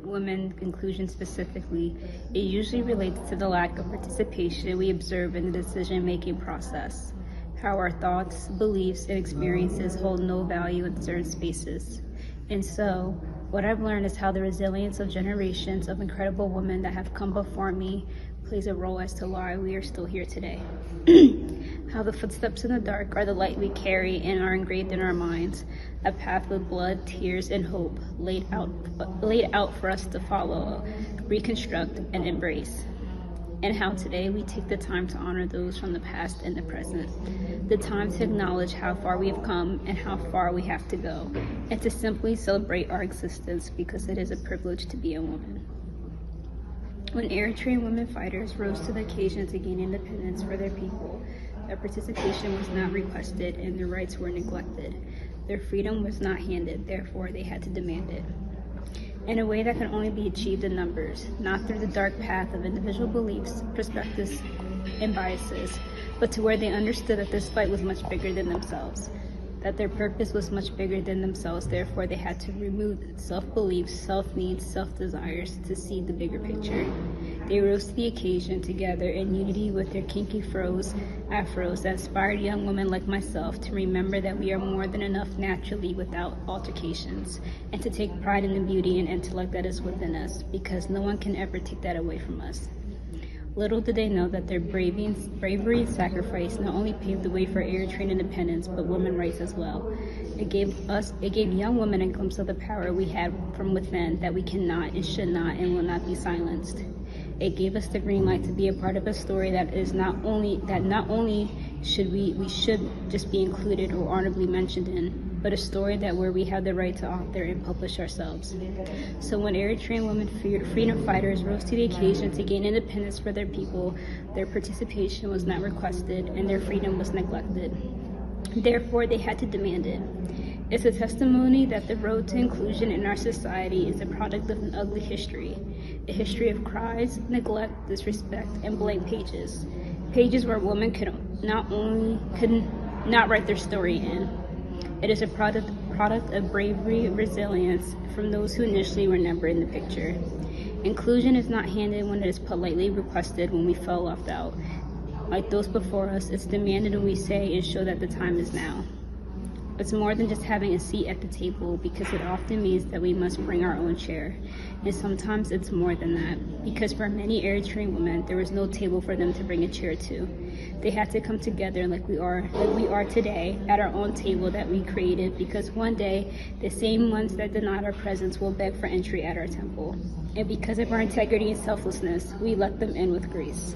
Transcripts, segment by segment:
Women inclusion specifically, it usually relates to the lack of participation we observe in the decision-making process, how our thoughts, beliefs, and experiences hold no value in certain spaces. And so, what I've learned is how the resilience of generations of incredible women that have come before me plays a role as to why we are still here today. How the footsteps in the dark are the light we carry and are engraved in our minds, a path with blood, tears, and hope laid out, laid out for us to follow, reconstruct, and embrace. And how today we take the time to honor those from the past and the present, the time to acknowledge how far we have come and how far we have to go, and to simply celebrate our existence because it is a privilege to be a woman. When Eritrean women fighters rose to the occasion to gain independence for their people, their participation was not requested and their rights were neglected. Their freedom was not handed, therefore they had to demand it. In a way that can only be achieved in numbers, not through the dark path of individual beliefs, perspectives, and biases, but to where they understood that this fight was much bigger than themselves, that their purpose was much bigger than themselves, therefore they had to remove self-beliefs, self-needs, self-desires to see the bigger picture. They rose to the occasion together in unity with their kinky froze afros that inspired young women like myself to remember that we are more than enough naturally without altercations, and to take pride in the beauty and intellect that is within us, because no one can ever take that away from us. Little did they know that their bravery, bravery and sacrifice not only paved the way for Eritrean independence, but women rights as well. It gave us, it gave young women a glimpse of the power we had from within that we cannot and should not and will not be silenced. It gave us the green light to be a part of a story that is not only, that not only should we, we should just be included or honorably mentioned in, but a story that where we have the right to author and publish ourselves. So when Eritrean women fre-, freedom fighters rose to the occasion to gain independence for their people, their participation was not requested and their freedom was neglected. Therefore, they had to demand it. It's a testimony that the road to inclusion in our society is a product of an ugly history, a history of cries, neglect, disrespect, and blank pages. Pages where women could not only could not write their story in. It is a product, product of bravery, resilience from those who initially were never in the picture. Inclusion is not handed when it is politely requested when we feel left out. Like those before us, it's demanded when we say and show that the time is now. It's more than just having a seat at the table, because it often means that we must bring our own chair. And sometimes it's more than that, because for many Eritrean women, there was no table for them to bring a chair to. They had to come together like we are, like we are today, at our own table that we created, because one day the same ones that denied our presence will beg for entry at our temple. And because of our integrity and selflessness, we let them in with grace.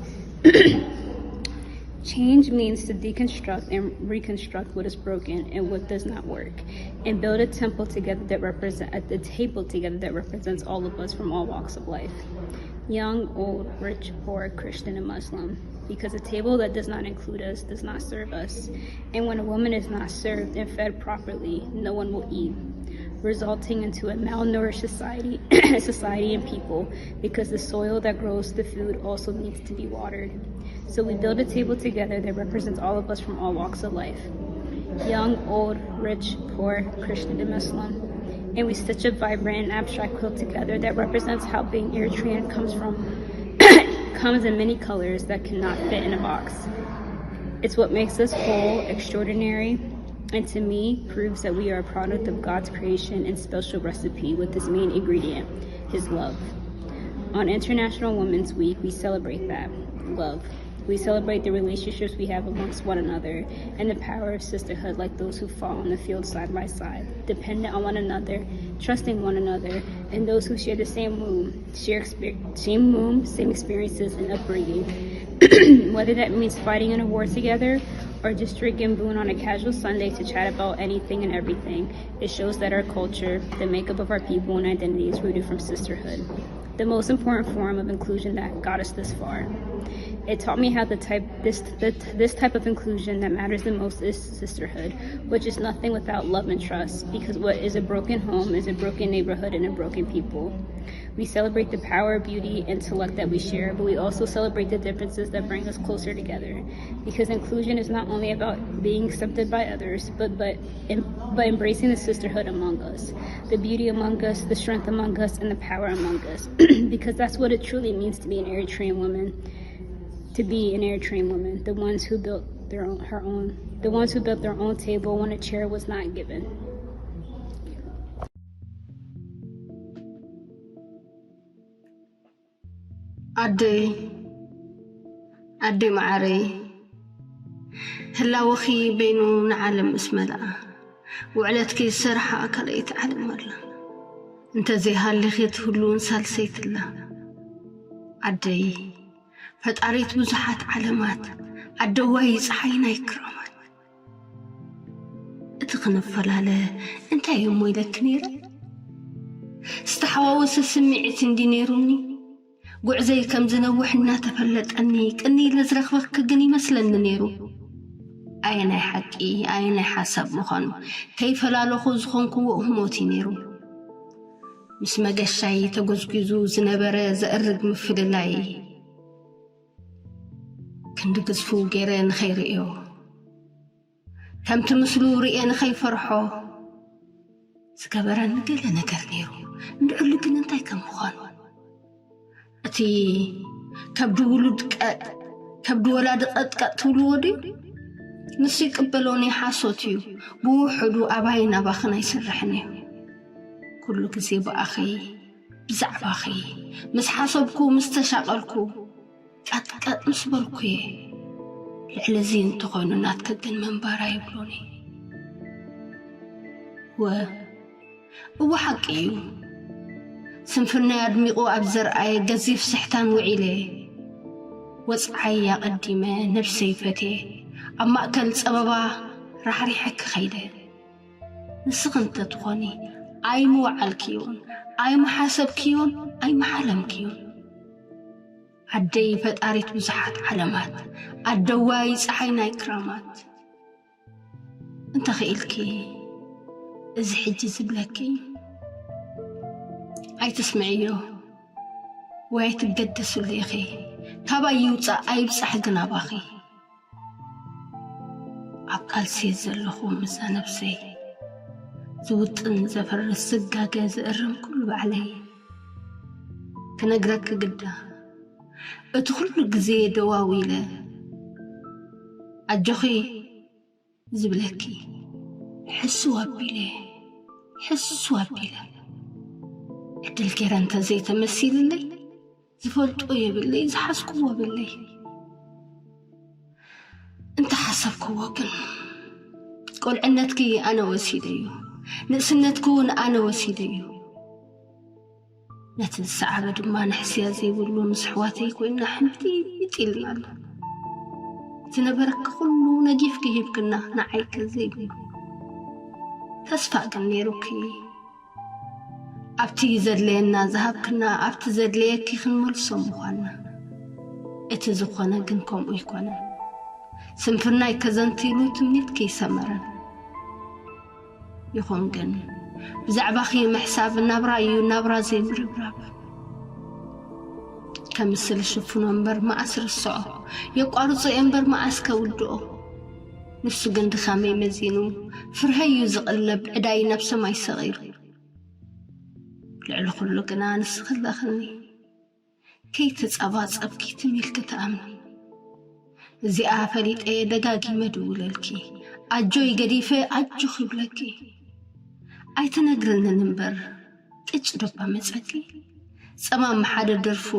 Change means to deconstruct and reconstruct what is broken and what does not work, and build a temple together that represent, a table together that represents all of us from all walks of life. Young, old, rich, poor, Christian, and Muslim. Because a table that does not include us does not serve us. And when a woman is not served and fed properly, no one will eat, resulting into a malnourished society, society and people, because the soil that grows the food also needs to be watered. So we build a table together that represents all of us from all walks of life. Young, old, rich, poor, Christian, and Muslim. And we stitch a vibrant and abstract quilt together that represents how being Eritrean comes from comes in many colors that cannot fit in a box. It's what makes us whole, extraordinary, and to me proves that we are a product of God's creation and special recipe with this main ingredient, his love. On International Women's Week, we celebrate that love. We celebrate the relationships we have amongst one another and the power of sisterhood, like those who fought on the field side by side, dependent on one another, trusting one another, and those who share the same womb, share exper- same womb, same experiences and upbringing. Whether that means fighting in a war together or just drinking boon on a casual Sunday to chat about anything and everything, it shows that our culture, the makeup of our people and identity is rooted from sisterhood, the most important form of inclusion that got us this far. It taught me how the type this the, this type of inclusion that matters the most is sisterhood, which is nothing without love and trust, because what is a broken home is a broken neighborhood and a broken people. We celebrate the power, beauty, intellect that we share, but we also celebrate the differences that bring us closer together. Because inclusion is not only about being accepted by others, but but em- but embracing the sisterhood among us, the beauty among us, the strength among us, and the power among us. Because that's what it truly means to be an Eritrean woman, to be an Eritrean woman, the ones who built their own, her own, the ones who built their own table when a chair was not given. ኣደይ ኣደይ መዓረይ፣ ህላወኺ በይኑ ንዓለም ምስ መልኣ፣ ውዕለትኪ ዝሰርሓ ካልኣይቲ ዓለም ኣላ። እንተዘይሃሊኺ ትህልውን ሳልሰይቲ ኣላ። ኣደይ ፈጣሪት ብዙሓት ዓለማት፣ ኣደዋይ ፀሓይ ናይ ክራማት። እቲ ክንፈላለ እንታይ እሞ ኢለኪ ነይረ? ዝተሓዋወሰ ስምዒት እንዲ ነይሩኒ። ጉዕዘይ ከም ዝነውሕ እናተፈለጠኒ ቅኒ ኢለ ዝረኽበኪ ግን ይመስለኒ ነይሩ። ኣየናይ ሓቂ ኣየናይ ሓሳብ ምዃኑ ከይፈላለኹ ዝኾንክዎ ህሞት እዩ ነይሩ። ምስ መገሻይ ተጎዝጒዙ ዝነበረ ዘእርግ ምፍልላይ ክንዲ ግዝፉ ገይረ ንኸይርእዮ፣ ከምቲ ምስሉ ርእየ ንኸይፈርሖ ዝገበረኒ ገለ ነገር ነይሩ። እንድዕሉ ግን እንታይ ከም ምዃኑ፣ እቲ ከብዲ ውሉድ ቀጥ ከብዲ ወላዲ ቀጥቀጥ ትብልዎ ድዩ? ንሱ ይቅበሎ ናይ ሓሶት እዩ። ብውሕዱ ኣባይን ኣባኽን ኣይሰርሕን እዩ። ኩሉ ግዜ ብኣኺ፣ ብዛዕባኺ ምስ ሓሰብኩ ምስ ተሻቐልኩ ቀጥቀጥ ምስ በልኩ እየ። ልዕሊ እዚ እንተኾይኑ ናትኪ ግን ምንባር ኣይብሎን እየ። ወ እወ ሓቂ እዩ። ስንፍናይ ኣድሚቑ ኣብ ዘርኣየ ገዚፍ ስሕታን ውዒለ። ወጽዓይ ኣቐዲመ ነብሰይ ፈትየ ኣብ ማእከል ጸበባ ራሕሪሐኪ ኸይደ። ንስኺ እንተትኾኒ ኣይምወዓልክዮን ኣይምሓሰብክዮን ኣይምሓለምክዮን። ኣደይ ፈጣሪት ብዙሓት ዓለማት ኣደዋይ ጸሓይ ናይ ክራማት። እንተኽኢልኪ እዚ ሕጂ ዝብለኪ ኣይትስምዕዮ ወይ ኣይትገደስሉ ኢኺ። ካባይ ይውጻእ ኣይብጻሕ ግን ኣባኺ ኣብ ቃልሲ ዘለኹ ምሳ ነብሰይ ዝውጥን ዘፈርስ ዝጋገ ዝእርም ኩሉ ባዕለይ ክነግረኪ ግዳ እቲ ኩሉ ግዜ ደዋዊለ ኣጆኺ ዝብለኪ ሕስው ኣቢለ ሕስው ኣቢለ ዕድል ገይረ እንተዘይተመሲልለይ ዝፈልጦ የብለይ ዝሓዝክዎ የብለይ። እንተሓሰብክዎ ግን ቆልዕነትኪ ኣነ ወሲደዩ፣ ንእስነትኪ እውን ኣነ ወሲደዩ። ነቲ ዝሰዓበ ድማ ንሕስያ ዘይብሉ ምስ ኣሕዋተይ ኮይንና ሕምብጢጥ ኢልና ኣሎ። ዝነበረኪ ኩሉ ነጊፍኪ ሂብክና ንዓይ ከ ዘይብሉ ተስፋ ግን ነይሩኪ። ኣብቲ ዘድለየና ዝሃብክና ኣብቲ ዘድለየኪ ክንመልሶ ምዃንና። እቲ ዝኾነ ግን ከምኡ ኣይኮነን። ስንፍናይ ከዘንቲሉ ትምኒትኪ ኣይሰመረን። ይኹን ግን ብዛዕባኺ ምሕሳብ ናብራ እዩ፣ ናብራ ዘይምርብራብ። ከምስል ሽፍኖ እምበር መኣስ ርስዖ፣ የቋርጾ እየ እምበር መኣስ ከውድኦ። ንሱ ግን ድኻመይ መዚኑ፣ ፍርሀይ እዩ ዝቕለብ፣ ዕዳይ ናብ ሰማይ ሰቒሉ። ልዕሊ ኩሉ ግና ንስኺ ኣለኽኒ። ከይተጸባጸብኪ ትም ኢልኪ ትኣምኒ። እዚኣ ፈሊጠ ደጋጊመ ድውለልኪ፣ ኣጆይ ገዲፈ ኣጆኺ ይብለኪ። ኣይትነግርንን እምበር፣ ቅጭ ደባ መጸኪ። ጸማም ሓደ ደርፉ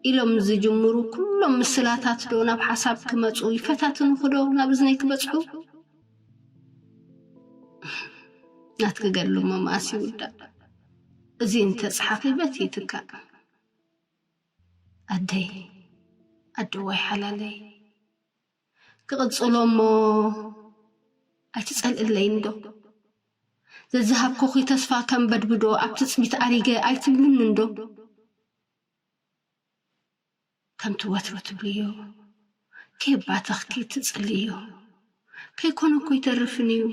ኢሎም ዝጅምሩ ኩሎም ምስላታት ዶ ናብ ሓሳብ ክመጹ ይፈታትኑኺ ዶ ናብ እዝነይ ክበጽሑ? ናትኪ ገድሊ እሞ መኣስ ይውዳእ? እዚ እንተጽሓኺ በቲ ይትካእ። ኣደይ፣ ኣደዋይ ሓላለይ፣ ክቕጽሎ እሞ ኣይትጸልእለይ እንዶ? ዘዝሃብኩኺ ተስፋ ከም በድብዶ ኣብ ትጽቢት ኣሪገ ኣይትብልኒ እንዶ? ከምቲ ወትሩ ትብልዮ፣ ከየባተኽኪ ትጽልዮ፣ ከይኮነ እኮ ይተርፍን እዩ።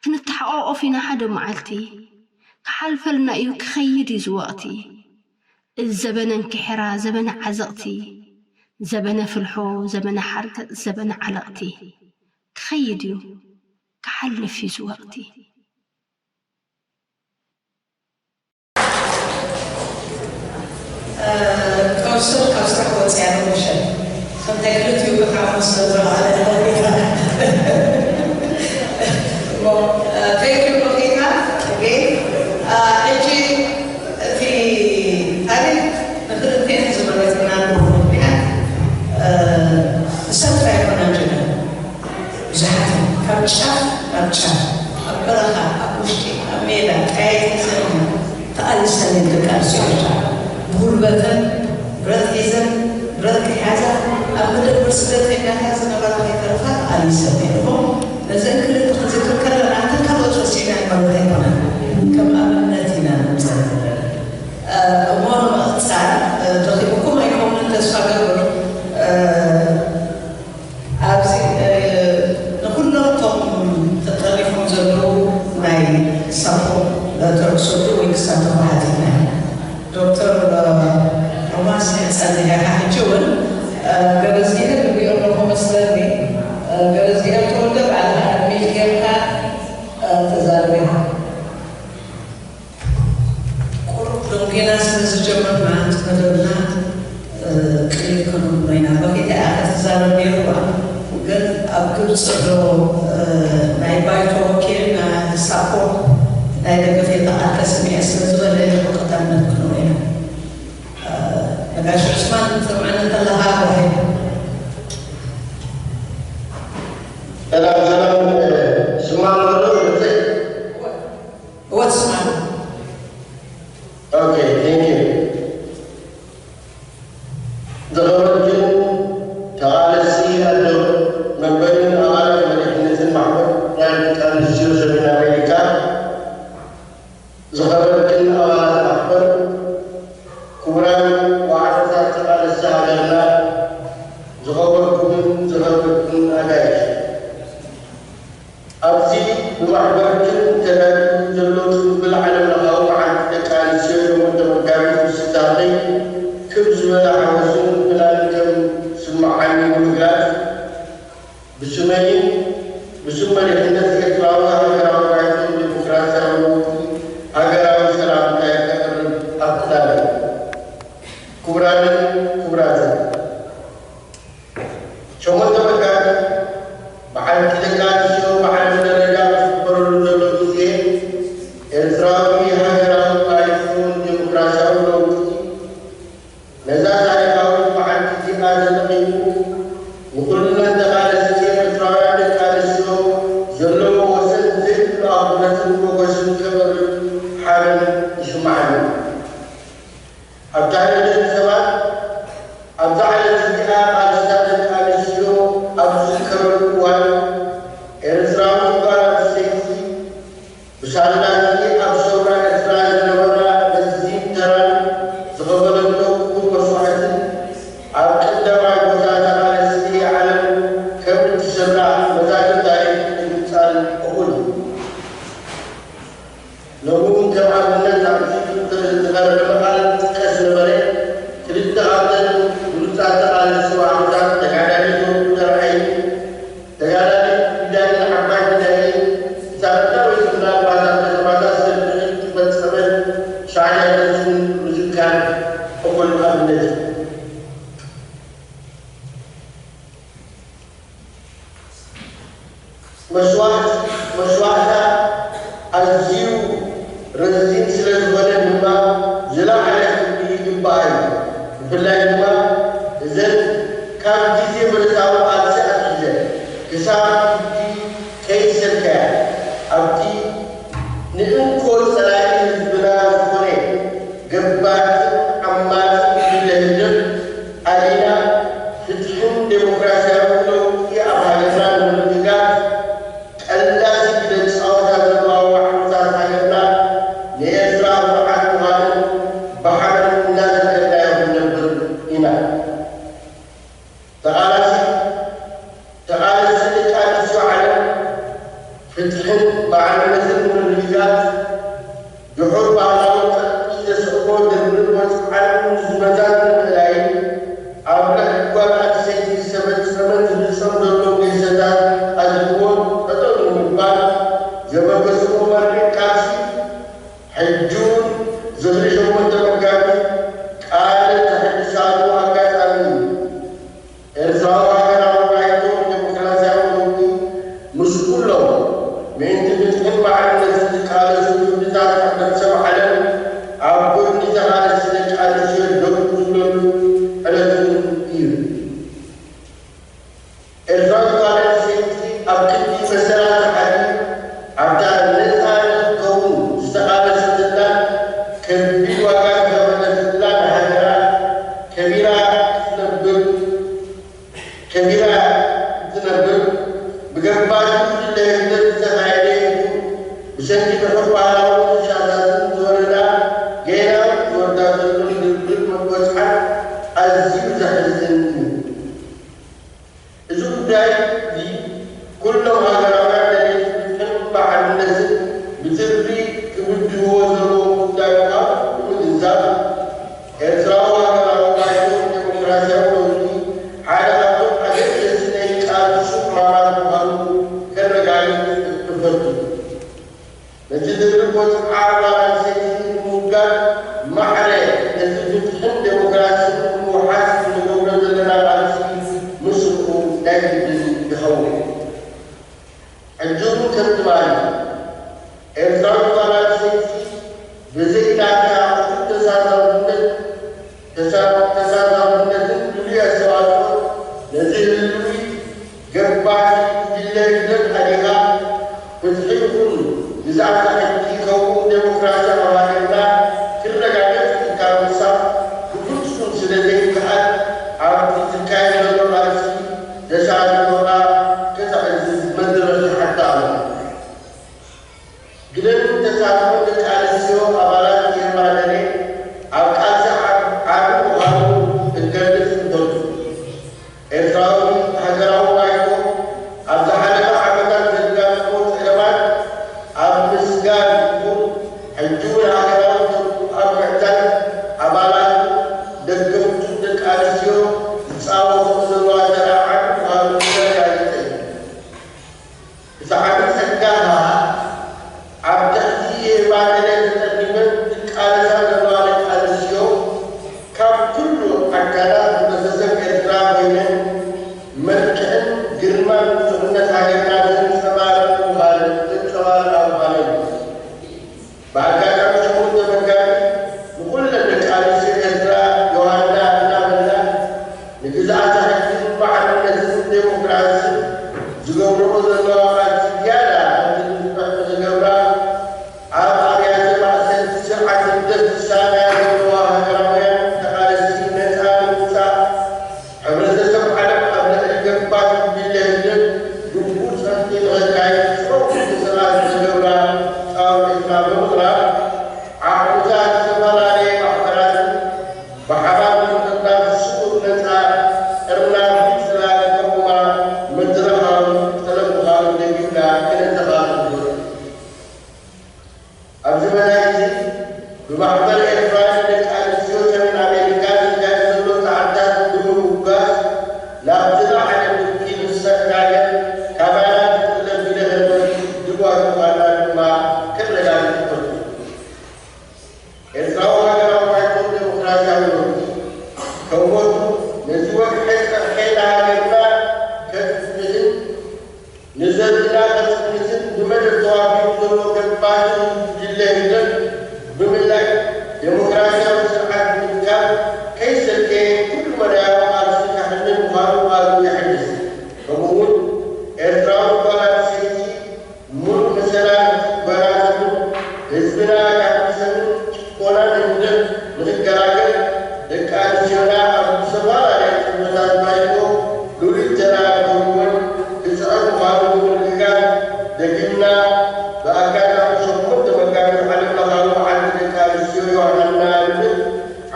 ክንተሓቋቆፍ ኢና ሓደ መዓልቲ፣ ክሓልፈልና እዩ፣ ክኸይድ እዩ ዝወቕቲ። እዚ ዘበነ እንክሕራ፣ ዘበነ ዓዘቕቲ፣ ዘበነ ፍልሖ፣ ዘበነ ሓርገጽ፣ ዘበነ ዓለቕቲ፣ ክኸይድ እዩ፣ ክሓልፍ እዩ ዝወቕቲ። እ፣ ካብ ስራሕ፣ ካብ ስራሕ ወፂኣ ነው መሸ። ከምታይ ክልቲኡ ክተዓሙ ስለ ዝረኣለ። እሞ፣ እ፣ thank you ኮፊታ። ኦኬ። እ፣ ሕጂ እቲ ታሪክ ንክልቴን ዝመረፅናሉ ምክንያት፣ እ፣ ንሰብ ጥራይ ኣይኮነን ጅግና። ብዙሓት እዮም። ካብ ጫፍ ናብ ጫፍ፣ ኣብ በረኻ፣ ኣብ ውሽጢ፣ ኣብ ሜዳ፣ ጠያይተን ተቓሊሰን እየን ደቂ ኣንስትዮ ኤርትራ። ብጉልበተን ብረት ሒዘን፣ ብረት ከይሓዛ፣ ኣብ መደበር ስደተኛታት ዝነበራ ከይተረፋ ተቓሊሰን እየን። እሞ ነዘን ክልተ ክንዝክር ከለና፣ እተን ካልኦት ረሲዕናየን ማለት ኣይኮነን። ከም ኣብነት ኢና ነምፀን ዘለና። እ፣ እሞ ንምቕፃል፣ እ፣ ደኺምኩም ኣይከውንን ተስፋ ገብር። እ፣ ኣብዚ፣ እ፣ ንኹሎም እቶም ተጠሪፎም ዘለዉ ናይ ሳፖ ተረክሶቱ ወይ ክሳተፉ ሓቲትና ኢና። ዶክተር፣ እ፣ ሮማንስ ጸኒሕ ኢኻ ሕጂ እውን፣ እ፣ ገለዚኤ ንሪኦ ኣለኹ መስለኒ። እ፣ ገለዚኤ ተወልደ ባዕልኻ ኣድሚት ጌርካ፣ እ፣ ተዛረብ ኢኻ። ቁሩብ ደንጒና ስለ ዝጀመርና፣ እቲ መደብና፣ እ፣ ቅልል ከነብሎ ኢና። በፊት እያ ክትዛረብ ነይርዋ፣ ግን ኣብ ግብፂ ዶ፣ እ፣ ናይ ባይቶ ወኪል ናይ ሳፖ ናይ ደገፍ የተቓልከ ስሚዐ ስለ ዝበለ፣ ብቐዳምነት ክንኦ ኢና። እ፣ ነጋሽ ዑስማን፣ ትሰምዓኒ እንተለኻ፣ ጓሂ። ሰላም ሰላም፣ እ፣ ስማዕ ኣሎ ድምፀይ? እወ፣ ትስማዕ። ኦኬ፣ ቴንክ ዩ። ዝኸበርክን ተቓለስቲ ኣዶ መንበርን ኣባላት መሪሕነትን ማሕበር ናይ ደቂ ኣንስትዮ ሰሜን ኣሜሪካ፣ ዝኸበርክን ኣባላት ማሕበር፣ ክቡራን ዋዕሮታት ተቓለስቲ ሃገርና፣ ዝኸበርኩምን ዝኸበርክን ኣጋይሽ። ኣብዚ ብማሕበርክን ተዳልዩ ዘሎ ጽምብል ዓለምለኻዊ መዓልቲ ደቂ ኣንስትዮ ሸሞንተ መጋቢት ምስታፈይ ክብ ዝበለ ሓጎስን ምልዕዓልን ከም ዝስምዓኒ ንምግላጽ፣ ብስመይን ብስም መሪሕነት ኤርትራዊ ሃገራዊ ባይቶ ንዲሞክራስያዊ ለውጢ ሃገራዊ ሰላምታይ ከቕርብ ኣክል ኣለኹ። ክቡራንን ክቡራትን፣ ሸሞንተ መጋቢት በዓልቲ ደቂ ኣንስትዮ ብዓለም ደረጃ ኣብ ዝኽበረሉ ዘሎ ግዜ፣ ኤርትራዊ ሃገራዊ ባይቶ ንዴሞክራስያዊ ለውጢ ነዛ ታሪኻዊት መዓልቲ እዚኣ ተጠቒሙ፣ ንኹለን ተቓለስቲ ኤርትራውያን ደቂ ኣንስትዮ ዘለዎ ወሰን ዘይብሉ ኣኽብሮትን ሞጎስን ከቕርብ ሓበን ይስምዓኒ። ኣብታ ዕለት ሰባት ኣብዛ ዕለት እዚኣ ቃልስታት ደቂ ኣንስትዮ ኣብ ዝዝከረሉ እዋን፣ ኤርትራዊት ጓል ኣንስተይቲ ብሳላ እቲ ኣብ ሰውራ ኤርትራ ዝነበራ መስዋእቲ መስዋእታ ኣዝዩ ረዚን ስለ ዝኾነ ድማ ዝለዓለ ክብሪ ይግባኣ እዩ። ብፍላይ ድማ እዘን ካብ ግዜ ብረታዊ ቃልሲ ኣትሒዘን ክሳብ ሕጂ ከይሰልከያ ኣብቲ ንእንኮ ጸላኢ ህዝብና ዝኾነ ገባትን ዓማትን ጉጅለ ህግደፍ ኣሊና ፍትሕን ዴሞክራስያዊ ለውጢ ኣብ ሃገርና ንምርግጋጽ ቀላሲ ግደ ዝጻወታ ዘለዋ ዋዕሮታት ሃገርና ንኤርትራ ኩርዓት ምዃነን ብሓበን እናዘከርናዮ ክንነብር ኢና። ተቓላሲ ተቓለስቲ ደቂ ኣንስትዮ ዓለም ፍትሕን በዓልነትን ንምርግጋጽ ድሑር ባህላዊ ቅርጺ ዘስዕቦ ድርብን ወጽዓን ንዝመዛዘን ምእላይን ኣብ ልዕሊ ጓል ኣንስተይቲ ዝተፈጸመን ዝፍጸም ዘሎን ግህሰታት ኣድልዎን ጠጠው ንምባል ዘበገስዎ መሪር ቃልሲ ሕጂ እውን ዝኽሪ ሸሞንተ መጋቢት ቃል ተሐድሳሉ ኣጋጣሚ እዩ። ኤርትራዊ ሃገራዊ ባይቶ ንዴሞክራስያዊ ለውጢ ምስ ኩሎም ምእንቲ ፍትሕን ማዕርነትን ዝቃለሱ ትውልድታት ሕብረተሰብ ዓለም ኣብ ጎኒ ተቓለስቲ ደቂ ኣንስትዮ ደው ዝብለሉ ዕለት እውን እዩ። ኤርትራዊት ጓል ኣንስተይቲ ኣብ ክንዲ መሰላ ተሓልዩ ኣብታ ነጻ ንክትከውን ዝተቓለሰትላ ከቢድ ዋጋ ዝኸፈለትላ ንሃገራ ከቢራ ክትነብር ከቢራ ክትነብር ብገባቲ ጉጅለ ህግደፍ ዝተኻየደ እዩ። ብሰንኪ ድሑር ባህላዊ ፍሻታትን ዝወረዳ ገይና ዝወርዳ ዘሎ ድርብን መቆጽዓን ኣዝዩ ዘሕዝን እዩ። እዚ ጉዳይ እዚ ኩሎም ሃገራውያን ደለይቲ ፍትሕን ማዕርነትን ብትሪ ክብድህዎ ዘለዎም ጉዳይ ምዃኑ ብምግንዛብ፣ ኤርትራዊ ሃገራዊ ባይቶ ዴሞክራስያዊ ለውጢ ሓደ ካብቶም ኣገደስቲ ናይ ቃልሱ ዕማማት ምዃኑ ከረጋግጽ እፈቱ። ነቲ ድርብ ወጽዓ ጓል ኣንስተይቲ ንምውጋድ ማዕረ ነቲ ፍትሕን ዴሞክራስን ንምውሓስ ንገብሮ ዘለና ቃልሲ ምስኡ ናይ ግድን ይኸውን። ሕጂ እውን ከም ትማሊ ኤርትራዊት ጓል ኣንስተይቲ ብዘይ ናታ ዕቱብ ተሳታፍነት ተሳ- ተሳታፍነትን ልሉይ ኣስተዋጽኦን ነዚ ህልዊ ገባቲ ጉጅለ ህግደፍ ኣሊኻ ፍትሒ ይኹን ግዝኣተ ሕጊ ከምኡውን ዴሞክራሲ ኣብ ሃገርና ክረጋገጽ ኢልካ ምሕሳብ ብፍጹም ስለ ዘይከኣል ኣብቲ ዝካየድ ዘሎ ቃልሲ ተሳትፎኻ ከተዕዝዝ መድረኽ ይሓታ ኣሎ። ግደን ተሳትፎ ደቂ ኣንስትዮ ኣባላት ኤርማደሬ ኣብ ቃልሲ ዓብ- ዓቢ ምዃኑ እገልጽ እንተሎ፣ ኤርትራዊ ሃገራዊ ባይቶ ኣብ ዝሓለፈ ዓመታት ዘጋጠሞ ጸገማት ኣብ ምስጋን ይኹን፣ ሕጂ እውን ሃገራዊ ተልእኾ ኣብ ምዕዛዝ ኣባላቱ ደገፍቱን ደቂ ኣንስትዮ ዝጻወትኦ ዘለዋ ተራ ዓቢ ምዃኑ ዘረጋገጸ እዩ። እቲ ዓቢ ጸጋ ከኣ ኣብ ትሕቲ ኤርማደሬ ተጠርኒፈን ዝቃለሳ ዘለዋ ደቂ ኣንስትዮ ካብ ኩሉ ኣካላት ሕብረተሰብ ኤርትራ ኮይነን መልክዕን ግርማን ንጹህነት ሃገርና ዘንጸባርቕ ምዃነን ዘንጸባርቓ ምዃነን እዩ። ብኣጋጣሚ ሸሞንተ መጋቢት ንኹለን ደቂ ኣንስትዮ ኤርትራ ዮሃና እናበልና ንግዝኣተ ሕግን ማዕርነትን ዴሞክራስን ዝገብርኦ ዘለዋ ቃልሲ ዝያዳ ከምዝንጥፍሕ ንኽገብራ ኣብ ኣብያተ ማእሰርቲ ስርዓት ህግደፍ ዝሳቐያ ዘለዋ ሃገራውያን ተቓለስቲ ነጻ ንምውጻእ ሕብረተሰብ ዓለም ኣብ ልዕሊ ገባቲ ጉጅለ ህግደፍ ግቡእ ጸቕጢ ንኸካይድ ጽዑቕ ምንቅስቓስ ንኽገብራ ጻውዒትና ብምቕራብ፣ ዓቕምታት ዝተፈላለየ ማሕበራትን ብሓባር ብምቕዳም ስዉር ነጻ ጥርናፊ ጽላለ ከቑማ መድረኻዊ ጠለብ ምዃኑ ንክንገራገር ደቂ ኣንስትዮና ኣብ ዝተፈላለያ ጸገማት ባይቶ ልሉይ ተራ ክህልወን ክጽዕር ምዃኑ ብምርግጋጽ፣ ደጊምና ብኣጋጣሚ ሸሞንተ መጋቢት ዓለም ለኻዊ መዓልቲ ደቂ ኣንስትዮ ዮሃና ንብል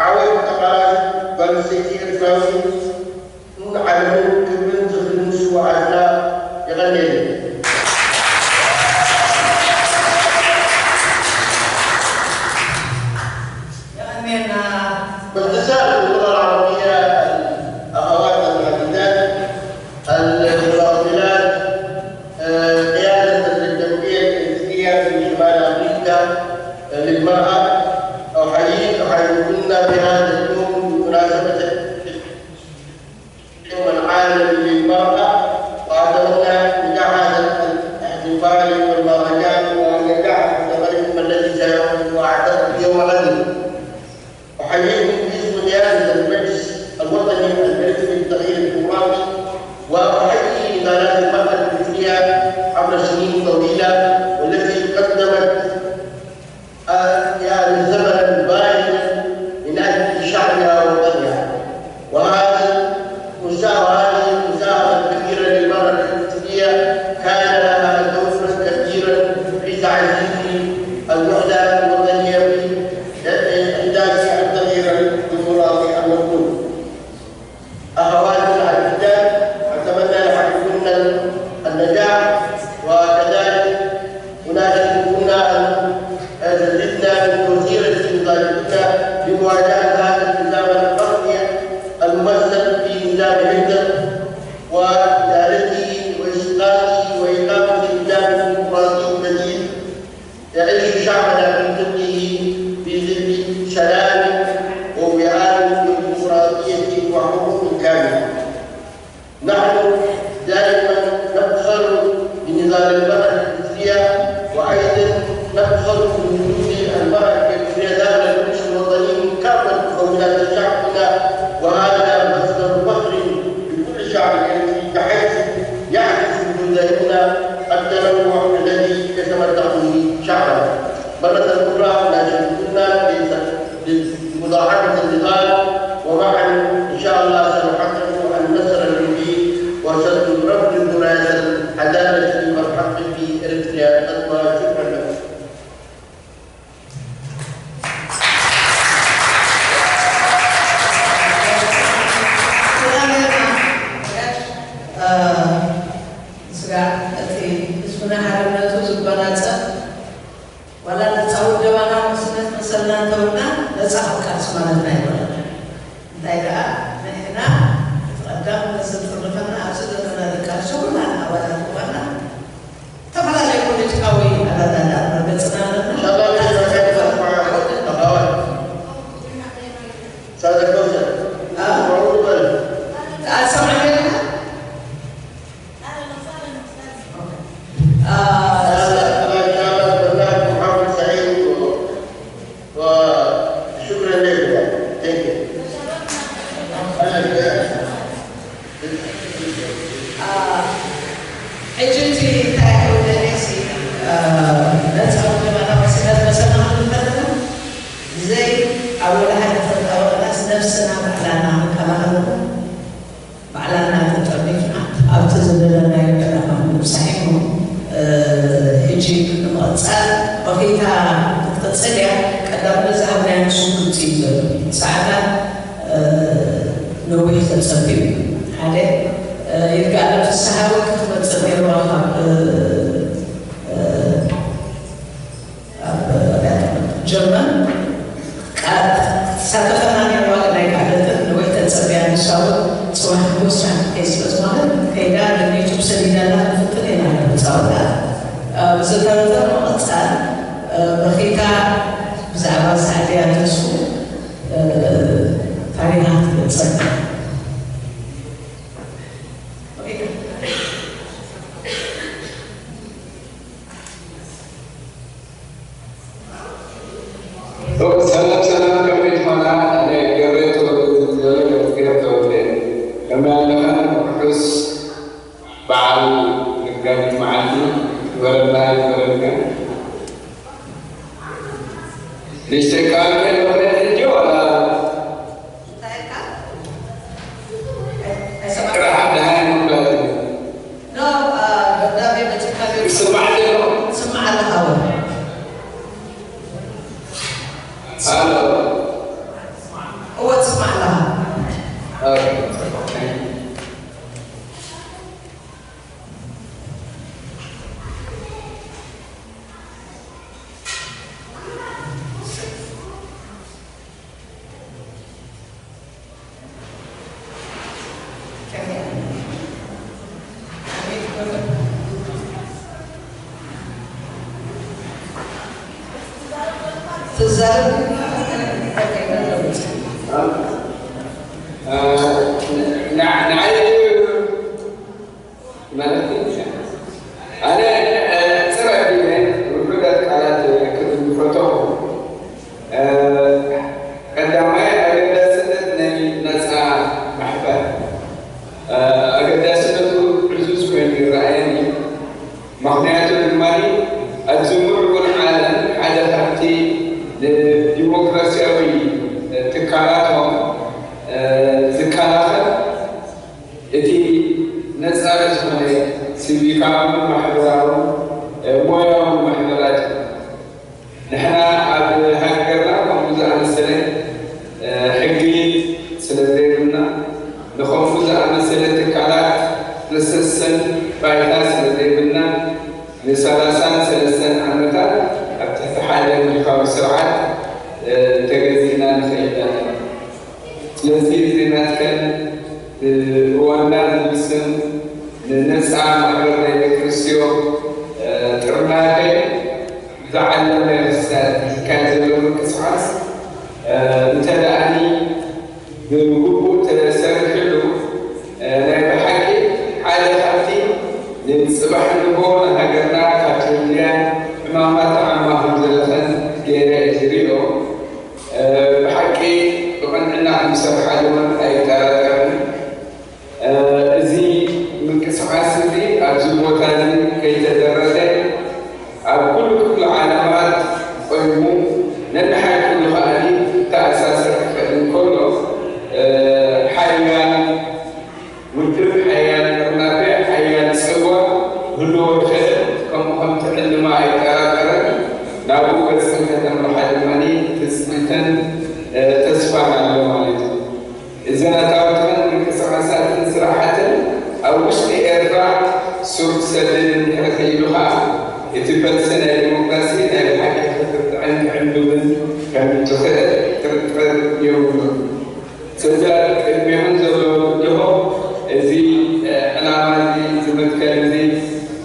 ዓወት ተቓላሲት ጓል ኣንስተይቲ ኤርትራዊት ዓለምን ክብርን ዝኽርን ስውኣትና የቐንየልና። የቐንየልና። باختصار، اللغة العربية، الأخوات الحفيدات، المناضلات، آه، قيادة الجمعية الإفريقية في شمال أفريقيا، آه، للمرأة. أحييك، أحييكن بهذا اليوم بمناسبة اليوم العالمي للمرأة، وأتمنى نجاح هذا الاحتفال والمهرجان ونجاح مؤتمركم الذي سيعقد بعد يوم غد. أحييكم باسم رئاسة المجلس الوطني الإريتري للتغيير الديمقراطي، وأحيي إدارات المرأة الإريترية عبر سنين طويلة والتي قدمت، آه، يعني، ثمنا باهظا من أجل شعبها ووطنها. وهذا المسا-، وهذه المساهمة الكبيرة للمرأة الإريترية كان لها دورا كبيرا في تعزيز الوحدة الوطنية في إحداث التغيير الديمقراطي المطلوب. أخواتي العزيزات، أتمنى لحضوركن النجاح، وكذلك أناشدكن أن تزدن من توفير استنزافتكن لمواجهة هذا النظام القاسي الممثل في نظام هتلر وإدارته وإسقاطه وإقامة نظام ديمقراطي جديد يعيش شعبنا في ظله في ظل سلام ووئام وديمقراطية وحقوق كاملة. نحن دائما نفخر بنضال المرأة الإريترية، وأيضا نفخر بوجود المرأة الإريترية داخل المجلس الوطني من كافة مكونات شعبنا، وهذا مصدر فخر لكل شعب إريتري، بحيث يعكس وجودنا التنوع الذي يتمتع به شعبنا. مرة أخرى نشكركن لمضاعفة النضال، ومعا إن شاء الله سنحقق النصر المبين وسترفرف راية العدالة والحق في إريتريا القدمى. شكرا لكم. ስጋዕ እቲ ህዝብና ሓርነቱ ዝጎናጸፍ ዋላ ነጻ ውደባና ውሕስነት መሰልና እንተብልና ነጻ ክንቃለስ ማለትና ኣይኮነን። እንታይ ደኣ ንሕና እቲ ቀዳም ነዚ ዝጥርነፈና ኣብዚ ዘለና ደቂ ኣንስትዮ ኩላና ኣባላት እዋንና ዝተፈላለየ ፖለቲካዊ ኣረዳድኣ መርገጽና ኣለና። إن شاء الله نتفق مع الأخوات. سادة الكوثر. آه. اسمعوني بلد. آه، سامعني أنا؟ أهلًا وسهلًا أستاذ. آه، أنا، أنا إن شاء الله أتمنى لكم حفل سعيد و-، وشكرًا لكم يعني. Thank you. تشرفنا. أهلًا وسهلًا. آه، ሕጂ እቲ እንታይ ይኸውን ደሊሲ፣ እ፣ ነፃ ውድብ ኣናወሲና ዝመሰልና ክንብል ከለና፣ ብዘይ ኣብ ወላ ሓደ ተጣበቕናስ ነብስና ባዕላና ክንከላኸለሉ፣ ባዕላና ተጠርኒፍና ኣብቲ ዝደለናዮ ዕላማ ንምብጻሕ እሞ፣ እ፣ ሕጂ ንምቕጻል፣ በኺታ ክትቅጽል እያ። ቀዳምነት ዝሃብናዮ ንሱ ግልጺ እዩ ዘሎ። ሰዓታት፣ እ፣ ነዊሕ ተጸቢዩ። ሓደ፣ እ፣ ይርጋለም ፍስሃ እውን ክትመጽእ ነይርዋ ካብ፣ እ፣ እ፣ ኣብ ኣብያተ ጀርመን ቃል ክትሳተፈና ነይርዋ፣ ግን ኣይከኣለትን። ነዊሕ ተጸብያ፣ ንሳ እውን ጽባሕ ንግሆ ስራሕ ክትከይድ ስለ ዝኾነት ከይዳ ግን ዩቱብ ሰዲዳና ክንፍትን ኢና ንጻወታ። እ፣ ብዝተረፈ ንምቕጻል፣ እ፣ በኺታ ብዛዕባ ሳዕድያ ተስፉ፣ እ፣ ታሪኻ ክትገልጸልና። ሰላም ሰላም፣ ከመይ ትኾና? ኣነ ገብረ ተወልደ ዝበሃል፣ ገብረ ተወልደ። ከመይ ኣለኻ? ርሑስ በዓል ነጋሪት መዓልቲ ይግበረልና፣ ይግበረልካ። ንእሽተይ ከባቢ ከይበኸለት ሕጂ ዋላ ትዛረብ ንዓይ ማለት ኣነ ጽረ ዲነ ውሑዳት ቃላት ክብል ዝፈተኹ። ቀዳማይ ኣገዳስነት ናይ ነፃ ማሕበር ኣገዳስነቱ ዕዙዝ ኮይኑ ይረኣየኒ። ምኽንያቱ ድማ ኣብዚ ምዕቡል ዓለም ሓደ ካብቲ ንዲሞክራሲያዊ ትካላቶም ዝከላኸል እቲ ነፃ ዝኾነ ሲቪካውን ማሕበራውን ሞያውን ማሕበራት እዩ። ንሕና ኣብ ሃገርና ከምኡ ዝኣመሰለ ሕጊ ስለ ዘይብልና ንኸምኡ ዝኣመሰለ ትካላት ዘሰሰን ባይታ ስለ ዘይብልና ንሰላሳን ሰለስተን ዓመታት ኣብ ትሕቲ ሓደ ምልካዊ ስርዓት ተገዚእና ንኸይድ ኣለና። ስለዚ እዚ ናትከን ዋና ዝብል ስም ንነፃ ማሕበር ናይ ደቂ ኣንስትዮ ጥርናፈ ዝዓለመ ክስታት ዝካየድ ዘሎ ምንቅስቃስ እንተ ደኣኒ ብግቡእ ተሰሪሕሉ ናይ ብሓቂ ሓደ ካብቲ ንፅባሕ ንጎ ንሃገርና ካብ ዘድልያ ዕማማት ዓማ ከም ዘለኸን ገይረ እየ ዝሪኦ። ብሓቂ ብቕንዕና ክንሰርሓ ድማ ኣይጠራጠርን። እዚ ምንቅስቃስ እዚ ኣብዚ ቦታ እዚ ከይተደረተ ኣብ ኩሉ ክፍለ ዓለማት ቆይሙ ነንሓድሕዱ ከኣ ክተኣሳሰር ክኽእል እንከሎ ሓያል ውድብ ሓያል ጥርናፈ ሓያል ጽዋ ክህልዎ ይኽእል። ከምኡ ከም ትዕልማ ኣይጠራጠረን። ናብኡ ገጽ ከተምርሓ ድማ ትጽቢትን ተስፋን ኣሎ ማለት እዩ። እዘን ኣታዊትኸን ምንቅስቃሳትን ስራሓትን ኣብ ውሽጢ ኤርትራ ሱር ክሰድድ እንድሕር ክኢሉ ከኣ እቲ ፈልሲ ናይ ዲሞክራሲ ናይ ብሓቂ ክብርትዕን ክዕንብብን ከም እትኽእል ጥርጥር የብሉን። ስለዚ ኣብ ቅድሜኹም ዘሎ ብድሆ እዚ ዕላማ እዚ እዚ መትከል እዚ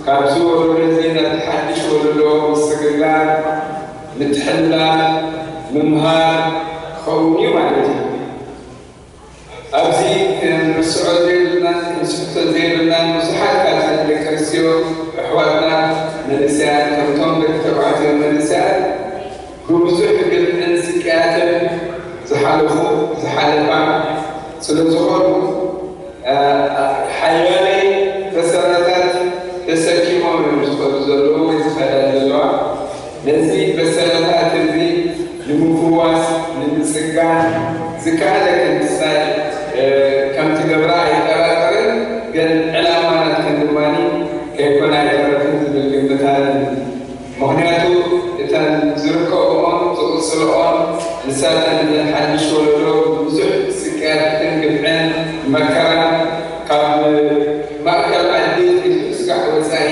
ካብዚ ወለዶ እዚ ናብቲ ሓድሽ ወለዶ ምስግጋር፣ ምትሕልላፍ፣ ምምሃር ክኸውን እዩ ማለት እዩ። ኣብዚ ክንርስዖ ዘይብልናን ክንስሕቶ ዘይብልናን ብዙሓት ካብዘን ደቂ ኣንስትዮ ኣሕዋትና መንእሰያት ከምቶም ደቂ ተባዕትዮ መንእሰያት ብብዙሕ ግፍዕን ስቅያትን ዝሓለፉ ዝሓለፋ ስለ ዝኾኑ ሓያለይ በሰላታት ተሰኪሞም እዮም ዝኸዱ ዘለዉ ወይ ዝኸዳ ዘለዋ። ነዚ በሰላታት እዚ ንምፍዋስ ንምጽጋን ዝከኣለ ክንስታይ ከም ትገብራ ኣይጠራጠርን። ግን ዕላማ ናትክን ድማ ከይኮነ ኣይተረፍን ዝብል ግምት ኣለኒ። ምኽንያቱ እተን ዝርከብኦን ዝቕጽልኦን ንሳተን እተን ሓድሽ ወለዶ ብዙሕ ስቅያትን ግፍዕን መከራን ካብ ማእከል ዓዲ ሒዙ እስካዕ ወጻኢ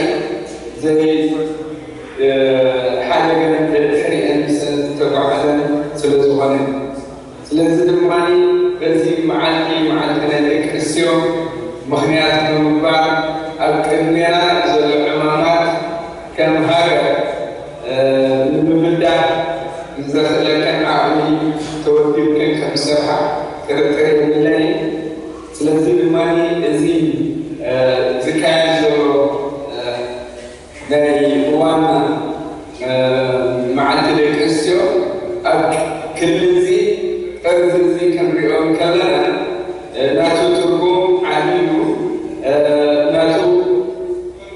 ዘይ ሓደ ገለን ደድሕሪአን ምሰን ዝተጓዕዘን ስለ ዝኾነ ስለዚ ድማ በዚ መዓልቲ መዓልቲ ናይ ደቂ ኣንስትዮ ምኽንያት ብምግባር ኣብ ቅድሜና ዘሎ ዕማማት ከም ሃገር ንምምዳብ ብዘኽእለክን ዓቕሚ ተወዲብክን ከም ዝሰርሓ ጥርጥር የብለይን። ስለዚ ድማ እዚ ዝካየድ ዘሎ ናይ እዋን መዓልቲ ደቂ ኣንስትዮ ኣብ ክሊ እዚ ጠርዚ እዚ ክንሪኦ እንከለና ናቱ ትርጉም ዓብዩ ናቱ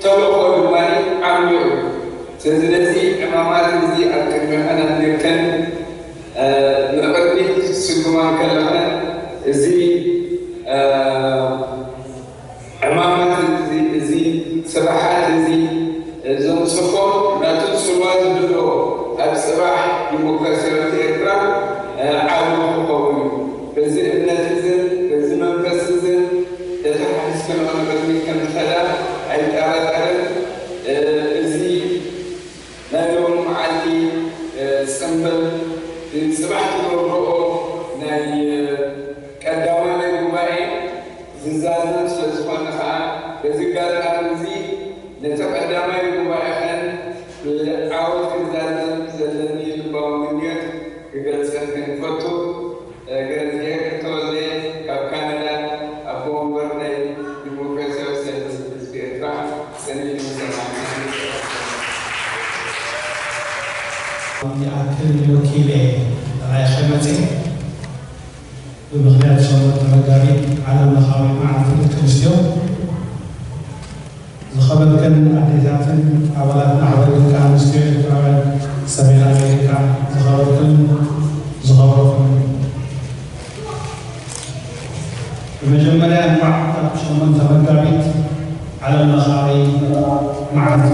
ተልእኾ ድማ ዓሚቑ እዩ። ስለዚ ነዚ ዕማማት እዚ ኣብ ቅድሚኸን ኣንቢርከን ንቕድሚት ክትስጉማ እንከለኸን እዚ ዕማማት እዚ ስራሓት እዚ ዘንፅፎ ናቱ ፅልዋ ዝህልዎ ኣብ ፅባሕ ዲሞክራሲያዊት ኤርትራ ዓብዪ ክኸውን እዩ። በዚ እምነት እዝን በዚ መንፈስ እዝን ተተሓሒዝክንኦ ንቕድሚት ከም ትኸዳ ኣይጠራጠርን። እዚ ናይ ሎሚ መዓልቲ ፅምብል ንፅባሕ ትገብርኦ ናይ ቀዳማይ ናይ ጉባኤ ዝዛዘም ስለ ዝኾነ ከዓ በዚ ኣጋጣሚ እዚ ይኣክል ወኪለ ጥራይ ከይመጽእ ብምኽንያት ሸሞንተ መጋቢት ዓለም ለኻዊ መዓልቲ ደቂ ኣንስትዮ ዝኸበርክን ኣዴታትን ኣባላት ማሕበር ደቂ ኣንስትዮ ኤርትራውያን ሰሜን ኣሜሪካ ዝኸበርክን ዝኸበርኩን ብመጀመርያ እንኳዕ ኣብ ሸሞንተ መጋቢት ዓለም ለኻዊ መዓልቲ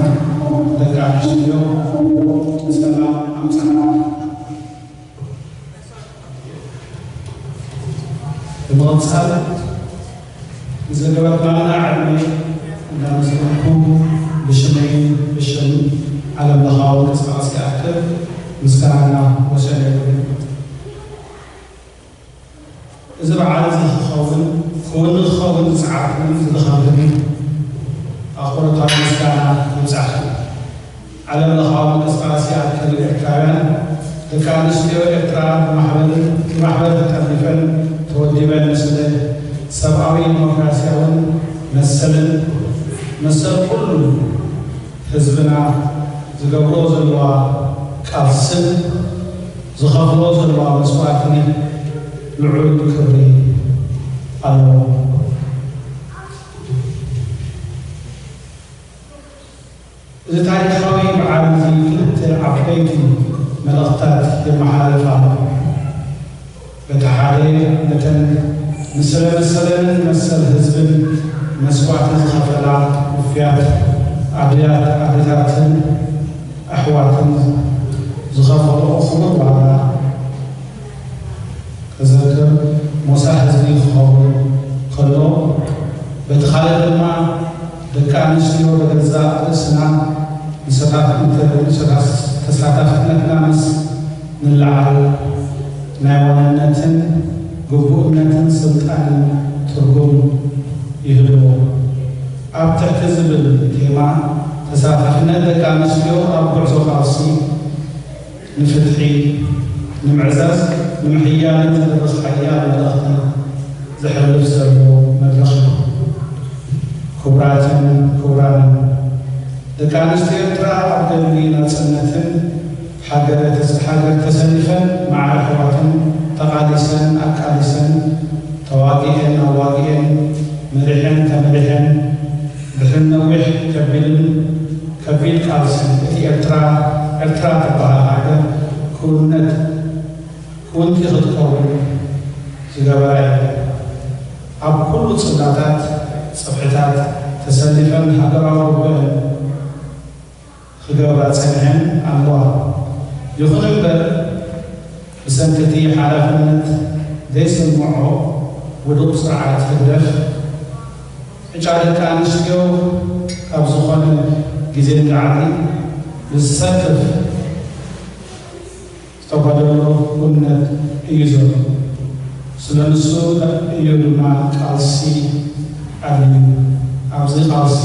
ደቂ ኣንስትዮ ብሰላም ኣምፅኣና። ብምቕፃል ንዘገበርናልና ዕድመ እንዳመስገንኩ ብሽመይን ብሽም ዓለም ለኻዊ ምንቅስቃስ ይኣክል ምስጋናና ወሰን የብሉን። እዚ በዓል እዚ ክኸውን ክውን ንክኸውን ዝፀዓርኩን ዝደኸምኩን ኣኽብሮታዊ ምስጋና ይብፃሕኩም። ዓለም ለኻዊ ምንቅስቃስ ይኣክል ኤርትራውያን ደቂ ኣንስትዮ ኤርትራ ብማሕበርን ብማሕበር ተጠርኒፈን ተወዲበን ንስለ ሰብኣዊ ዲሞክራሲያውን መሰልን መሰል ኩሉ ህዝብና ዝገብሮ ዘለዋ ቃልስን ዝኸፍሎ ዘለዋ መስዋእትን ልዑል ክብሪ ኣለዎ። እዚ ታሪኻዊ በዓል እዚ ክልተ ዓበይቲ መልእኽትታት የመሓላልፍ ኣሎ። በቲ ሓደ ነተን ንስለ መሰለንን መሰል ህዝብን መስዋእቲ ዝኸፈላ ውፍያት ኣድያት ኣዴታትን ኣሕዋትን ዝኸፈልኦ ክቡር ዋጋ ከዘክር ሞሳ ህዝቢ ክኸውን ከሎ በቲ ካልእ ድማ ደቂ ኣንስትዮ በገዛእ ርእስና ንሰታት- ንተ- ንሰታት- ተሳታፍነትና ምስ ንለዓል ናይ ዋንነትን ግቡእነትን ስልጣንን ትርጉም ይህልዎ። ኣብ ትሕቲ ዝብል ቴማ ተሳታፍነት ደቂ ኣንስትዮ ኣብ ጉዕዞ ቃልሲ ንፍትሒ ንምዕዛዝ ንምሕያልን ዝድርኽ ሓያል መልእኽቲ ዘሕልፍ ዘሎ መድረኽ እዩ። ክቡራትን ክቡራንን ደቂ ኣንስትዮ ኤርትራ ኣብ ገድሊ ናጽነትን ሃገረ ተስ- ሃገር ተሰሊፈን ማዕረ ኣሕዋትን ተቓሊሰን ኣቃሊሰን ተዋጊኤን ኣዋጊኤን መሪሐን ተመሪሐን ድሕሪ ነዊሕ ከቢድን ከቢድ ቃልሲ እቲ ኤርትራ ኤርትራ ትበሃል ሃገር ክውነት ክውንቲ ክትከውን ዝገበራ እየን። ኣብ ኩሉ ጽላታት ጽፍሕታት ተሰሊፈን ሃገራዊ ግቡአን ክገብራ ጸኒሐን ኣለዋ። ይኹን እምበር ብሰንኪ እቲ ሓላፍነት ዘይስምዖ ውዱቕ ስርዓት ህግደፍ ዕጫ ደቂ ኣንስትዮ ካብ ዝኾነ ግዜ ንላዕሊ ብዝሰክፍ ዝተጓደሎ ውነት እዩ ዘሎ። ስለ ንሱ እዩ ድማ ቃልሲ ኣድልዩ። ኣብዚ ቃልሲ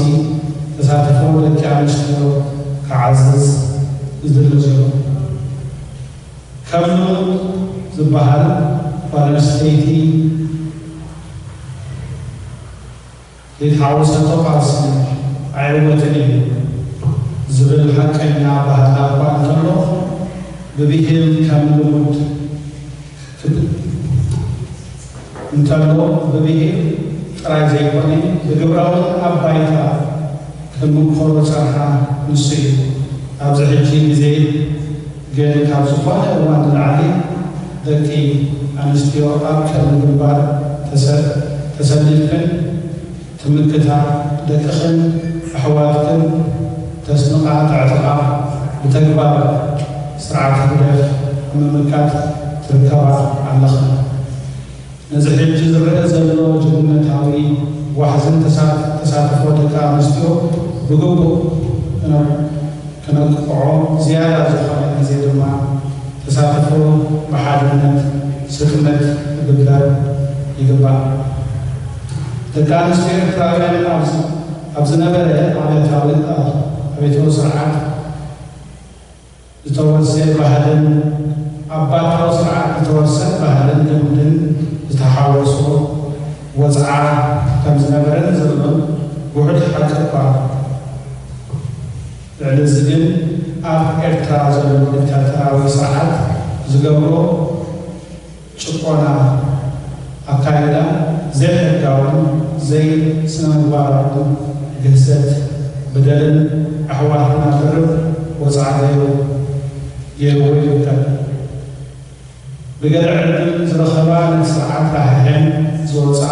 ተሳትፎ ደቂ ኣንስትዮ ክዓዝዝ ዝድለ ዘሎ። ከም ልሙድ ዝበሃል ጓል ኣንስተይቲ ዘይተሓወሰቶ ቃልሲ ኣይዕወትን እዩ ዝብል ሓቀኛ ኣበሃህላ እኳ እንተሎ ብብሂል ከም ልሙድ ክብ- እንተሎ ብብሂል ጥራይ ዘይኮነ ብግብራውን ኣብ ባይታ ክምኮ ዝጸንሓ ንሱ እዩ። ኣብዚ ሕጂ ግዜ ግን ካብ ዝኾነ እዋን ንላዕሊ ደቂ ኣንስትዮ ኣብ ቀርኒ ግንባር ተሰ- ተሰሊፍክን ትምክታ ደቅኽን ኣሕዋትክን ተስንቓ ተዕጥቓ ብተግባር ስርዓት ህግደፍ ኣብ ምምካት ትርከባ ኣለኽን። ነዚ ሕጂ ዝረአ ዘሎ ጅግንነታዊ ዋሕዝን ተሳ- ተሳትፎ ደቂ ኣንስትዮ ብግቡእ ክነ- ክነቅዖ ዝያዳ ዝኾነ ግዜ ድማ ተሳትፎ ብሓድነት ስጥመት ክግበር ይግባእ። ደቂ ኣንስትዮ ኤርትራውያን ኣብ ዝ- ኣብ ዝነበረ ኣብያታዊ ኣብያታዊ ስርዓት ዝተወርሰ ባህልን ኣባታዊ ስርዓት ዝተወርሰ ባህልን ልምድን ዝተሓወሶ ወፅዓ ከም ዝነበረን ዘሎን ውሑድ ሓቂ እኳ ልዕሊ እዚ ግን ኣብ ኤርትራ ዘሎ ዲክታተራዊ ስርዓት ዝገብሮ ጭቆና ኣካይዳ፣ ዘይሕጋውን ዘይስነ-ምግባራውን ግህሰት፣ በደልን ኣሕዋትና ድርብ ወጽዓ ገይሩ ገይርዎ ይርከብ። ብገለ ዕድል ዝረኸባ ነቲ ስርዓት ራሕሪሐን ዝወጻ፣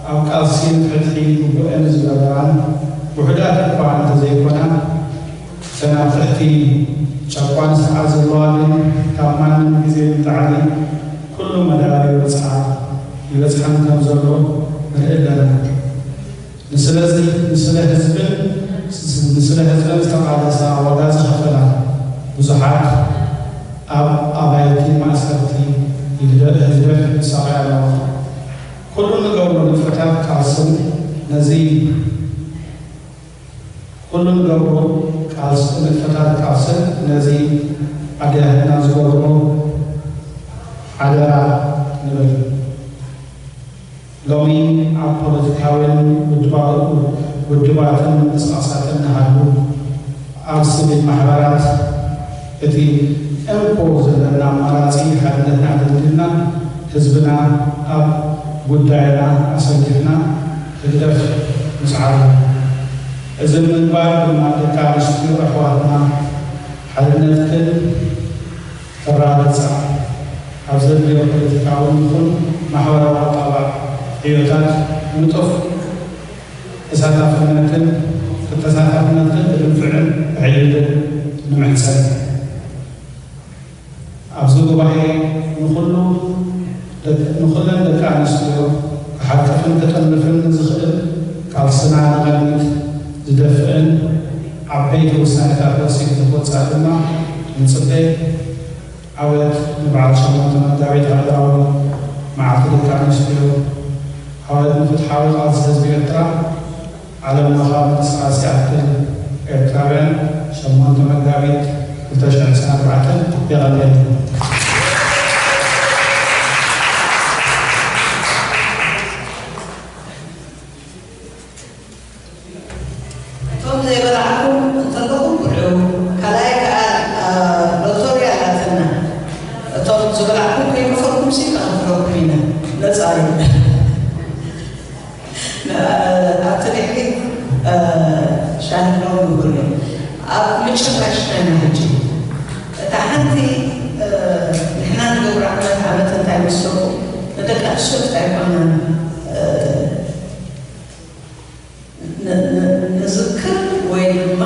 ኣብ ቃልሲ ንፍትሒ ግቡኤን ዝገበራን ውሑዳት እኳ እንተዘይኮና፣ እተን ኣብ ትሕቲ ጨቋኒ ስርዓት ዘለዋ ግን ካብ ማንም ግዜ ንላዕሊ ኩሉ መዳይ ይበጽሓ ይበጽሓን ከም ዘሎ ንርኢ ኣለና። ንስለዚ ንስለ ህዝብን ንስለ ህዝብን ዝተቓለሳ ዋጋ ዝኸፈላ ብዙሓት ኣብ ኣባይቲ ማእሰርቲ ይህደ- ህግደፍ ይሳቐያ ኣለዋ። ኩሉ ንገብሮ ንጥፈታት ቃልስን ነዚ ኩሉ ንገብሮ ቃልስ ንጥፈታት ቃልስን ነዚ ኣድያትና ዝገብሮ ሓደራ ንብል። ሎሚ ኣብ ፖለቲካዊን ውድባዊ ውድባትን ምንቅስቃሳትን ንሃሉ ኣብ ሲቪል ማሕበራት እቲ እንኮ ዘለና ኣማራጺ ሓድነትና ኣደልዲልና ህዝብና ኣብ ጉዳይና ኣሰሊፍና ህግደፍ ምስዓሩ። እዚ ምግባር ድማ ደቂ ኣንስትዮ ኣሕዋትና ሓድነትክን ተራግጻ ኣብ ዘድልዮ ፖለቲካዊ ይኹን ማሕበራዊ ኣጣባዕ ዕዮታት ንጡፍ ተሳታፍነትን ተሳታፍነትን ብድንፍዕን ብሕይልን ንምሕጸን። ኣብዚ ጉባኤ ንኹሉ ደቂ- ንኹለን ደቂ ኣንስትዮ ክሓቅፍን ክጥንፍን ንዝኽእል ቃልስና ንቕድሚት ዝደፍእን ዓበይቲ ውሳኔታት ወሲዱ ንኽወጽኣ ድማ ንጽበ። ዓወት ንበዓል ሸሞንተ መጋቢት ሃገራዊ መዓልቲ ደቂ ኣንስትዮ። ዓወት ንፍትሓዊ ቃልሲ ህዝቢ ኤርትራ። ዓለም ለኻዊ ምንቅስቃስ ይኣክል ኤርትራውያን ሸሞንተ መጋቢት ክልተ ሽሕን ዕስራን ኣርባዕተን። የቐንየልና። እቶም ዘይበላዕኩም እንተለኹም ብልዑ። ካልኣይ ከኣ ሎቶሪ ኣላትና። እቶም ዝበላዕኩም ከይመፈኩም ሲ ከኽፍለኩም ኢና። ነጻ እዩ። ኣብቲ ድሕሪት ሻሂ ሎሚ ንብሉ። ኣብ ምጭራሽ ናይና ሕጂ እታ ሓንቲ ንሕና ንገብሮ ዓመት ዓመት እንታይ መስለኩም? ንደቂ ኣንስትዮ ጥራይ ኣይኮናን ን- ን- ንዝክር ወይ ድማ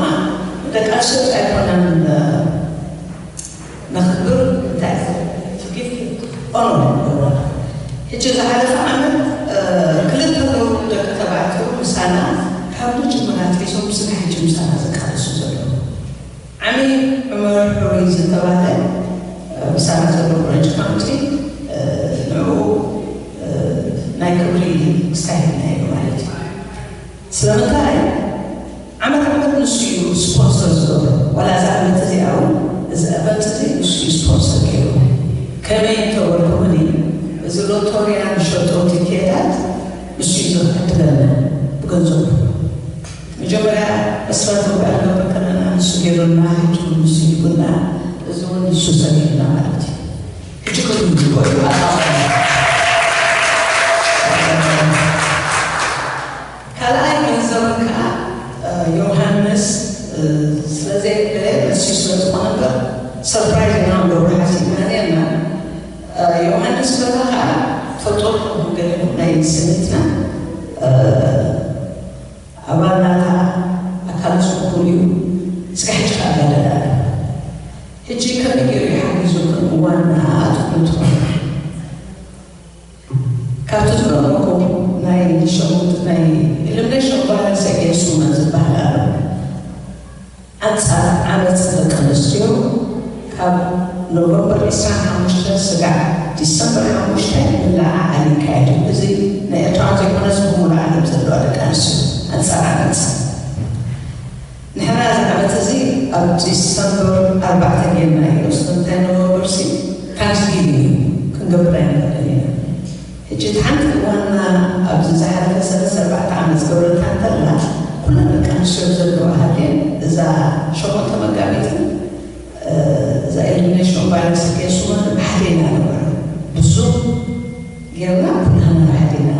ደቂ ኣንስትዮ ጥራይ ኣይኮናን ነኽብር። እንታይ forgive ኦኖ ንገብረና። ሕጂ ዝሓለፈ ዓመት ክልተ ደቂ ተባዕትዮ ምሳና ካብ መጀመርያ ኣትሒዞም ስጋዕ ሕጂ ምሳና ዝቃለሱ ዘለዉ። ዓሚ ዑመር ሕሩይ ዝተባህለ ምሳና ዘሎ ብረንች ካውንቲ ንዕኡ ናይ ክብሪ ክስታይ ሂብናዮ ማለት እዩ። ስለምንታይ? ዓመት ዓመት ንሱ እዩ ስፖንሰር ዝገብሮ። ዋላ እዛ ዓመት እዚኣ እውን እዚ ኣቨንት እዚ ንሱ እዩ ስፖንሰር ገይሩ። ከመይ እንተበልኩምኒ፣ እዚ ሎቶርያ ንሸጦ ቲኬታት ንሱ እዩ ዝዕድገልና ብገንዘቡ። መጀመርያ ዕስራ ተባዕ ንገብር ከለና ንሱ ገይሩልና፣ ሕጂ እውን ንሱ ሂቡና፣ እዚ እውን ንሱ ሰሪሑና ማለት እዩ። ሕጂ ክሉ ይግበሩ። ካልኣይ ገንዘብን ከዓ ዮሃንስ ስለዘየለ ንሱ ስለ ዝኾነ እምበር ሰርፕራይዝ ኢና ንገብሮ ሓሲብና ነርና። ዮሃንስ በራ ከዓ ፈልጦ ገለ ናይ ስኒትና ኣባል ናታ ኣካል ስኩል እዩ። እስከ ሕጂ ከዓ ጋደዳ ኣሎ። ሕጂ ከመይ ገይሩ ይሓግዙ ከም ዋና ኣትኩርትኩም? ካብቲ ዝረኸብኩም ናይ ሸሞንተ ናይ ኢሉሚኔሽን ቫዮለንስ ኣጌንስት ውመን ዝበሃል ኣሎ። ኣንጻር ዓመጽ ደቂ ኣንስትዮ ካብ ኖቨምበር ዕስራን ሓሙሽተን ስጋዕ ዲሰምበር ሓሙሽተ ምልዕዓል ይካየድ እዩ። እዚ ናይ ኤርትራውያን ዘይኮነስ ብምሉእ ዓለም ዘለዋ ደቂ ኣንስትዮ ኣንጻር ዓመጽ። ንሕና እዚ ዓመት እዚ ኣብ ዲሰምበር ኣርባዕተ ጌርናዮ። ስለምንታይ ኖቨምበር ሲ ታንክስጊቪንግ እዩ፣ ክንገብር ኣይንኽእልን ኢና። ሕጂ እቲ ሓንቲ ዋና ኣብዚ ዝሓለፈ ሰለስተ ኣርባዕተ ዓመት ዝገብረታ እንተላ ኩለን ደቂ ኣንስትዮ ዘለዋ ሃልየን እዛ ሸሞንተ መጋቢትን ዮሃንስ ጌርሱመን ብሓደ ኢና ንውዕል። ብዙ ጌርና ኩላና ብሓደ ኢና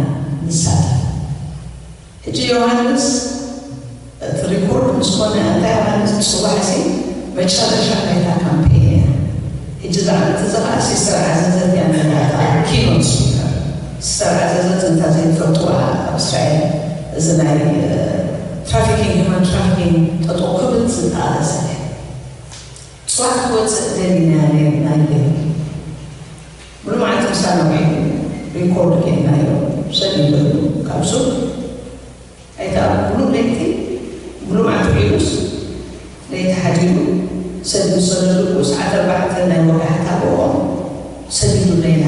ንሳተፍ። ሕጂ ዮሃንስ እቲ ሪኮርድ ምስ ኮነ፣ ኣንታ ዮሃንስ፣ ጽባሕሲ መጨረሻ ናይታ ካምፔን እያ። ሕጂ እዛ ዓመት እዛ ኸዓ ሲስተር ዓዘዘት እያ ነይራ፣ እታ ኪኖት ስፒከር። ሲስተር ዓዘዘት እንታ ዘይትፈልጥዋ፣ ኣብ እስራኤል እዚ ናይ ትራፊኪንግ፣ ሂማን ትራፊኪንግ ጠጠው ክብል ዝተኣዘዘት እያ። ጽባሕ ክወጽእ ደሊና ነርና ኢለ። ሙሉ መዓልቲ ምሳና ውዒሉ፣ ሪኮርድ ጌርናዮ። ሰዲዱ ካብ ሱቅ ኣይታ ሙሉ ለይቲ፣ ሙሉ መዓልቲ ውዒሉስ ለይቲ ሓዲሩ ሰዲዱ፣ ሰደዱ ሰዓት ኣርባዕተ ናይ ወጋሕታ ብኦም ሰዲዱ ለይና።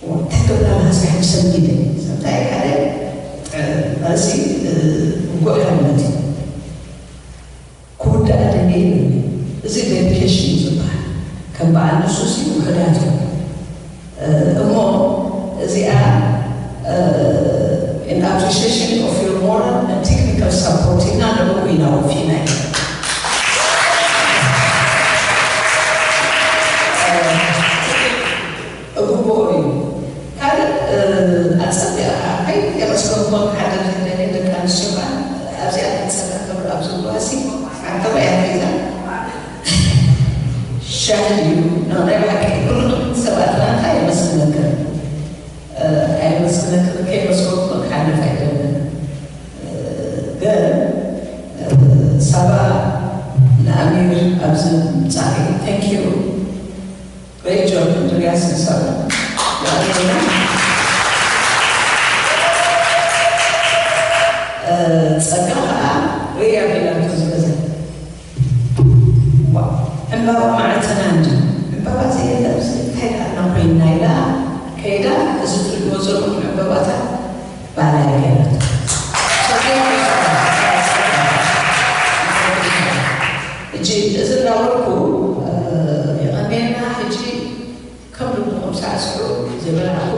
እንታይ ክብላ መሃዝያ ሰዲደ። ሰብታይ ሓደ፣ እ፣ እዚ፣ እ፣ ውጉእ ሓይልነት እዩ። ክውዳእ ደልየ ኢሉኒ። እዚ ዴዲኬሽን እዩ ዝበሃል። ከም በዓል ንሱሲ ውሑዳት እዮም። እ፣ እሞ እዚኣ፣ እ፣ in appreciation of your moral and technical support ኢልና ንዕኡ ኢና ወፊና። እ፣ እግብኦ እዩ። ካልእ፣ እ፣ ኣጸቢቕካ ከይደረስኩምኩም ሓደ ዝደልየ ደቂ ኣንስትዮ ከኣ ኣብዚኣ ክንጸንሕ ክብሪ ኣብ ዝብልዋ ሲ ሓንተባ እያ ሒዛ። ሻሂ እዩ። ኖ፣ ናይ ብሓቂ ኩልኹም ሰባትና እንታይ የመስግነክን፣ እ፣ ኣየመስግነክን ከይመስገንኩ ክሓልፍ ኣይደልን። እ፣ ግን፣ እ፣ ሳባ ንኣሚር ኣብዚ ምምጻእኪ፣ thank you። Great job እንድርያስ ንሳብ ጸጋ ኸዓ ርያ ቢላቶ ዝበዘ። ዋው፣ ዕምባባ መዓልትና እንዲ ዕምባባ ዘየለ ኣብዚ እንታይ ዳና ኮይና ኢላ ከይዳ። እዚ ትሪእዎ ዘለኹም ዕምባባታት ባላ ገይራ። ሕጂ እዚ እናበልኩ፣ እ፣ የቐንየልና። ሕጂ ከም ልብኹም ሳዕስዑ፣ ዘይበላዕኹ